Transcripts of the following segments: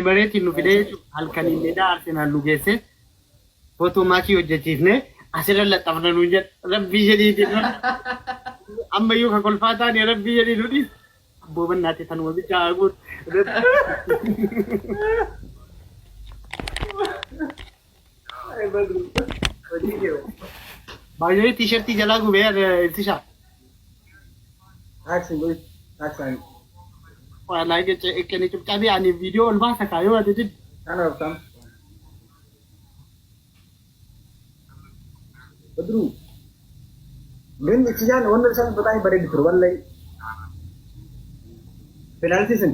Emireetiin nu fidee jechuudha. Halkaniin meedaa Arsenaal nu geesse. Footoo maakii hojjechiifne asirra laxxafna nuun jedha. Rabbii jedhiitiin. Ammayyuu ka kolfaa taane rabbii jedhii nu dhiis. Abboo bannaate tanuma bichaa haa guutu. Baay'ee tiishartii jalaa gubee ibsishaa. Taaksiin godhi. Taaksaan. Wallahi qene cubcabii ani viidiyoo ol baasa kaa yoo ati didde. Kana obsam. Badru. ግን ibsishaan wanni isaan በጣም bareedu ture wallahi. Penalty sun.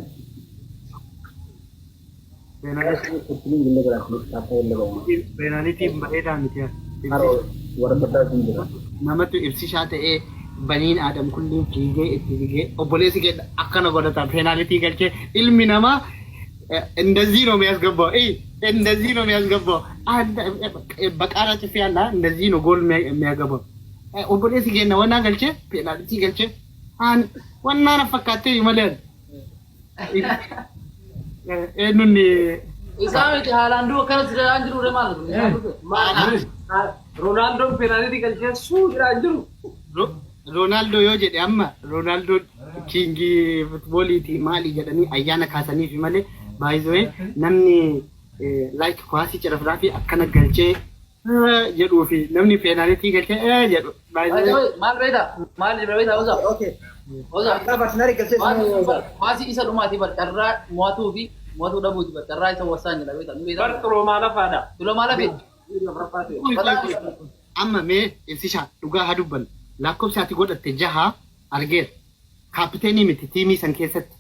Peenaalitiin bareedaa miti. Warra baddaa sun jira. Namatu ibsishaa ta'ee baniin aadam kulliin fiigee itti fiigee obboleessi kee akkana godhata peenaalitii galchee ilmi namaa እንደዚህ ነው የሚያስገባው። እይ እንደዚህ ነው የሚያስገባው። በቃራ ጽፌ ያለ እንደዚህ ነው ጎል የሚያገባው። Obboleessi keenya wannaa galchee peenaalitii galchee wannaa na fakkaattee malee eenyuun Isaa miti haalaan du'a akkanatti jedhaa jiru re maal? Roonaaldoo peenaalitii galchee suu jedhaa jiru. Roonaaldoo yoo jedhe amma Roonaaldoo king footballiiti maali jedhanii ayyaana kaasaniif malee baay'ee namni like kwaasii cirafraa fi akkana galchee jedhuu fi namni peenaalitii galchee jedhu. Maal beektaa? Maal beektaa Oza? Okay. Oza. Gaafa Arsenaal galchee sun Kwaasii isa dhumaati bar carraa mo'atuu fi mo'atuu dhabuuti bar carraa isa wassaan jedha beektaa? Ni Bar beektaa? xuroomaa lafaadha. Xuroomaa lafee. Amma mee ibsishaa dhugaa haa dubbannu. Lakkoofsa ati godhatte jaha argeera. Kaapiteenii miti tiimii san keessatti.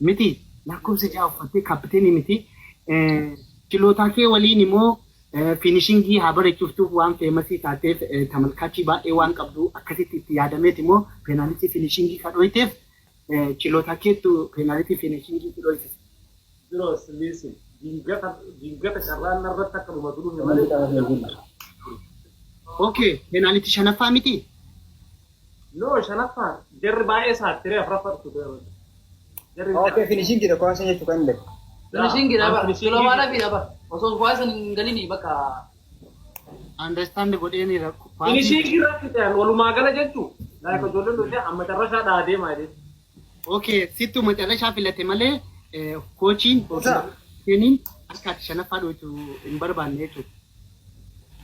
Miti lakkoofsa jaha uffattee kaapiteenii miti. Chilootaa kee waliin immoo finishingii haa bareechiftuuf waan famousii taateef tamalkaachii baay'ee waan qabdu akkasitti itti yaadameet immoo peenaalitii finishingii kan dhoyteef chilootaa keettu peenaalitii finishingii dhoysise. Biroos listen. Dingata dingata carraan irratti akka dhumatu dhufe malee. Okay, peenaalitii shanaffaa miti. No, shanaffaa jarri baay'ee saattiree afuraffaa dhuftu. Jarri Okay, finishing jedha kwaasiin jechuu kan hin Finishingii dha bar. Xuroomaa lafee dha bar. Osoo kwaasiin hin galini bakka. Understand godheeni rakkoo. Finishingii irratti ta'an walumaa gala jechuu. Like ijoolleen dhufee amma carrashaa dhaa deemaa jedhee. Okay, sittu macarrashaa filate malee koochiin yookiin akka ati shanaffaa dhoytu hin barbaanne jechuudha.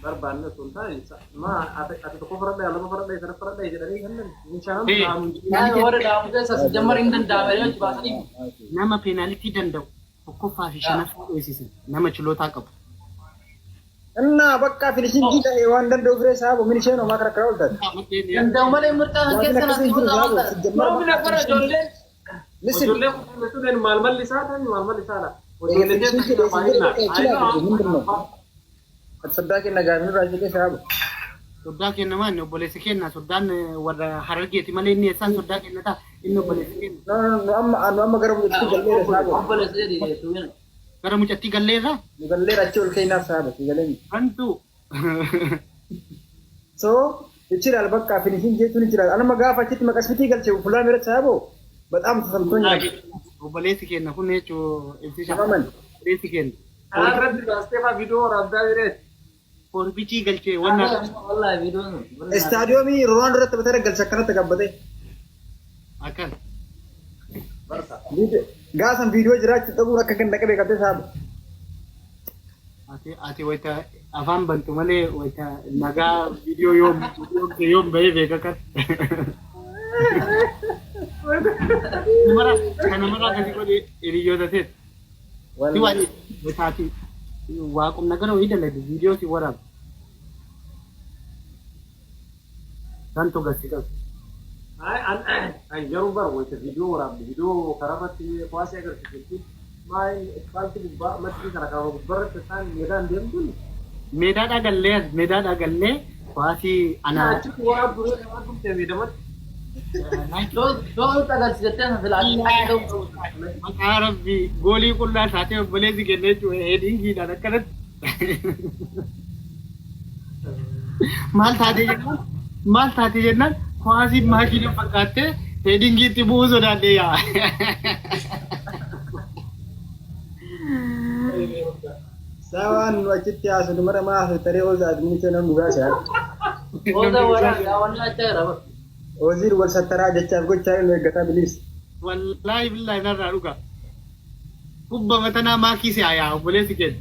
Barbaanne osoo hin taane maa ati tokko fardhaa lama fardhaa sana fardhaa jedhanii kennan hin shanan dhaamu. Warra dhaamu keessa jammar hin danda'ame achi baasanii. Nama peenaalitii danda'u tokkoffaa fi shanaffaa dhoysisan nama chilootaa qabu. እና በቃ finishing ta'e waan danda'uuf ree saabo min isheen homaa karakkaraa ooltan. Danda'u malee murtaa kan keessa naatti murtaa waan ta'e. Roobni nafara ijoolleen Listen. ijoollee kutuun maal malli isaa ta'an maal malli isaa dha. ምንድን ነው? Soddaa kenna gaafii nurraa jedhee saabo. Soddaa kenna maal obboleessi kenna soddaan warra Harargeeti malee inni eessaan soddaa kenna ta'a inni obboleessi kenna. No, no, no, amma nu amma gara mucattii galleera saabo. Obboleessa jedhi. Gara mucattii galleerra Nu galleera achi ol keenyaaf saabo si galee. hantu. So ይችላል በቃ finishing jechuun ይችላል። Anuma gaafa achitti maqasfitii galche fuula miratti saabo በጣም ተሰምቶኛል። Obboleessi kenna kun jechuun ibsisha. Tamaman. Obboleessi kenna. Karaa irratti baastee fa'aa viidiyoo waraabdaa jiree. Korbichii galchee wanna Wallahi viidiyoon sun. Istaadiyoomii Roonaaldoo irratti taphatee galche akkanatti gabbatee. Akkan. Gaasan viidiyoo jiraachuu dhabuun akka ganda qabee qabdee saabo. Ati wayita afaan bantu malee wayita nagaa viidiyoo yoom yoom bahee beeka kan. Kana mara akkasii godhe hiriyoota ta'e. Si waan wayitaati waaqum nagara wayii dalagde viidiyoo si waraaba. Santu gasi qabu. Ay garuu bar wayita viidiyoo waraabde viidiyoo karaa irratti kuwaasii agarsiisu jechuun maal ispaaltii gubbaa maddii kana karaa gubbaarratti isaan meedaan deemtuun Meedaadhaa gallee meedaadhaa gallee kuwaasii ana. Achitti waraabdu waraabdu meedamatti. Yoo agarsiisattee sana filaa. Maqaa rabbii goolii qullaa taatee obboleessi kennee jechuudha headingiidhaan akkanatti. Maal taatee jennaan maal taatee jennaan kuwaasiin maashinii fakkaattee headingiitti bu'uu sodaadhee yaa. Sawaan nu achitti haasofnu mara maa haasofnu taree Oza adminicha nama dhugaa isaa. Oza waraana daawwannaa acha jira bara. Oziin wal sattaraa jechaaf gochaa nu eeggataa biliis. Wallaahi billaahi narraa dhuga. Kubba matanaa maakii si hayaa obboleessi keenya.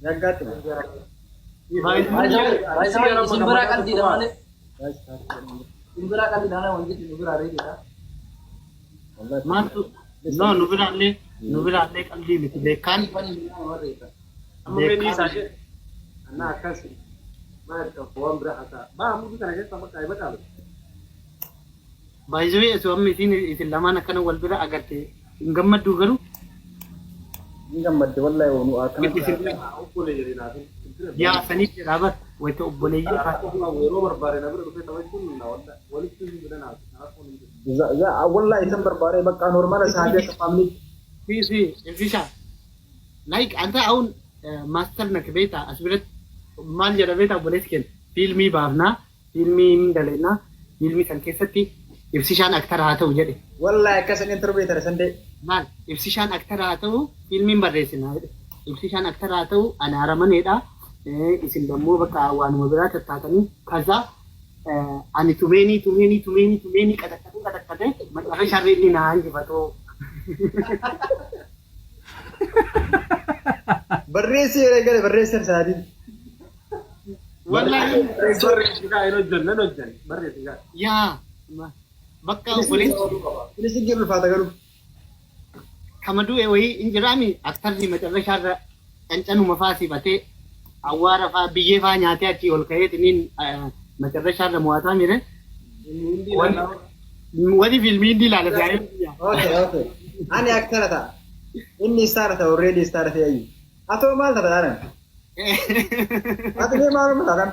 Yaggaatti. Isin biraa qalbiidha malee. Isin biraa qalbiidha malee wanti nu biraa reedidha. Maaltu no nu biraallee nu biraallee qalbii miti beekaan. Amma mee dhiisaa jedhe. Annaa akkas maal qabu waan biraa haasa'a. Baa mudii kana keessa bakka ayba caalu. Baay'ee osoo amma isin isin lamaan akkana wal bira agarte hin gammadduu garuu. Hin gammadde wallahi nu akkanatti. Obbolee jedhee naafin. Yaa saniif jedhaa bar wayita obboleeyyii Yeroo barbaade na bira dhufee taphachuun na walla walitti hin bira naaf. Wallahi isan barbaade bakka normal sahabii akka family. Si si ibsisha like anta አሁን master nak beeta as biratti maal jedha beeta obboleessi keenya fiilmii baafnaa fiilmii hin dalagnaa fiilmii kan keessatti ibsishaan actor haa ta'u jedhe. Wallahi akkasan interview tara sandee. Maal ibsishaan actor haa ta'u fiilmiin barreessinaa jedhe. Ibsishaan actor haa ta'u ani aramaneedha. Isin dammoo bakka waanuma biraa tattaatanii kaza ani tumeenii tumeenii tumeenii tumeenii qaxaqqatee qaxaqqatee macaafa sharri inni na hanjifatoo. Barreessi yeroo gale barreessan sa'aatii. Wallahi Barreessi gaa hin hojjanne hin hojjanne barreessi gaa. Yaa bakka obboleessi. Innis jiru ulfaata garuu. Kama du'e wayii hin jiraami aktarri macarrashaarra cancanuma faa sifatee awwaara faa biyyee faa nyaatee achii ol ka'eetiniin macarrashaarra mo'ataa mire. Wani fiilmii hindi ilaala ta'ee. Okay. Ani actor ta'a. Inni star ta'a already star ta'e ayyu. Atoo maal ta'a taanaan? Ati mee maaluma taatan?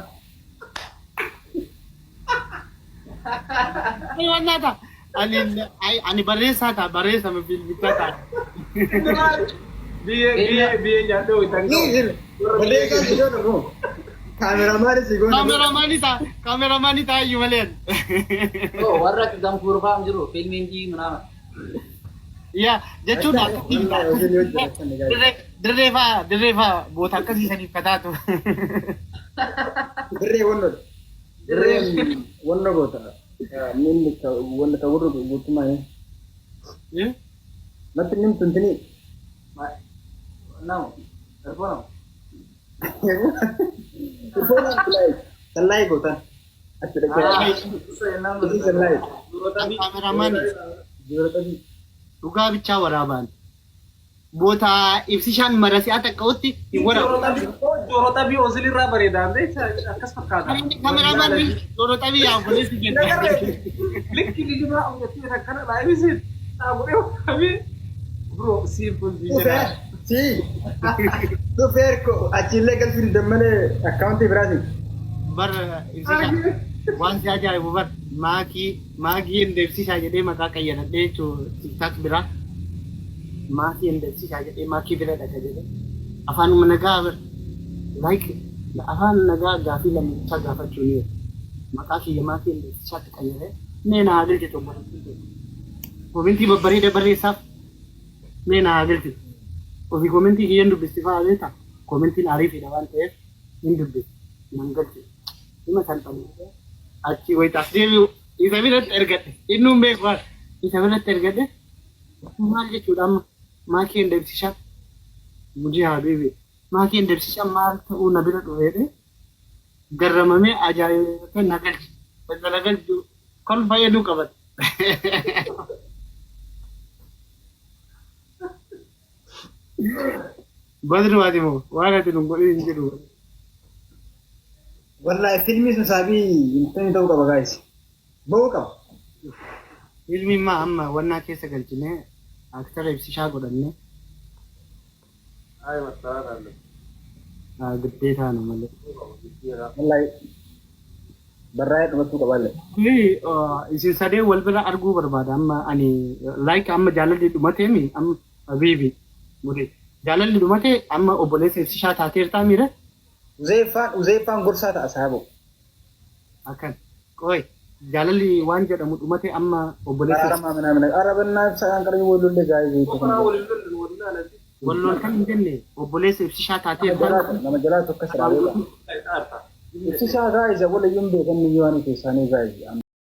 Waan ta'a. Ani ani barreessaa ta'a barreessa fiilmichaa ta'a. Biyyee biyyee biyyee nyaadhee ho'itan qabu. Barreessaa si goona moo? Kaameramaanii si goona. Kaameraamaanii ta'a kaameraamaanii ta'a iyyuu malee. Warra akka gamkuur fa'aa jiru fiilmiin jii ምናምን. Yaa jechuun akkasitti dirree fa'aa dirree fa'aa boota akkasii saniif kataatu. Dirree wannoo. Dirree wanno goota. Minni wanna ka gurru guutummaa. Natti inni tuntini. Nama. Erfoo nama. Sallaayi gootan. Achi dhaqee. Sallaayi. Kaameraamaanii. Joora xabii. Dhugaa bichaa waraabaan. Boota ibsishaan marasii takka'utti hin waraabu. Jooroo xabii Ozil irraa bareedaa akkas fakkaata. Kaameraamaanii jooroo xabii yaa obboleessi kenna. Likki lilimaa hojjettee akkana dhaabisiin dhaabuudhee xabii bro simple Dhufeer. Si. Dhufeer achillee galfii dammalee akkaawuntii biraatiin. Bar ibsishaan waan si ajaa'ibu bar maakii maakii hin deebsishaa jedhee maqaa qayyaradhee jechuun TikTok biraa. Maakii hin deebsishaa jedhee maakii bira dhaqa jedhee afaanuma nagaa bar like afaan nagaa gaafii lammichaa gaafachuu ni maqaa kiyya maakii hin deebsishaatti qayyaree mee naa galchitu obboleettiin commentii babbareeda barreessaaf mee naa galchitu ofii commentii kiyyan dubbisti fa'aa beektaa commentiin ariifidha waan ta'eef hin dubbistu nan galchitu hima salphanii achi wayitaaf deebi'u isa biratti ergadhe innuun beeku waan isa biratti ergadhe maal jechuudha amma maakii hin deebsishaa mujii habiibi maakii hin deebsishaa maal ta'uu na bira dhufeedhe garramamee ajaa'ibee na galchi na galchu kon fayyaduu qabate. Badru ati moo waan ati nun godhin hin jedhu. Wallahi fiilmii sun saabii hin ta'uu qaba guys. Ba'uu qaba. Fiilmiin maa amma wannaa keessa galchinee actor ibsishaa godhannee Ay masaraa አለ ግዴታ ነው malee. Wallahi barraa'ee dhumachuu qaba illee. Isin sadee wal bira arguu barbaada amma ani like amma jaalalli dhumateemi amma habiibi mure jaalalli dhumate amma obboleessa ibsishaa taateertaa miira Uzeeffaan Uzeeffaan gorsaa ta'a saabo. Akkan qoy jaalalli waan jedhamu dhumate amma obboleessa Aramaa minaa minaa arabannaa ibsaan qarbii wal lolle gaa'ee. Waliin lollu waliin Wal loltan hin jenne obboleessa Ibsishaa taatee Nama jalaa tokko siraa beekaa. Ibsishaa guys walayyuun beekan ni waan keessaanii guys.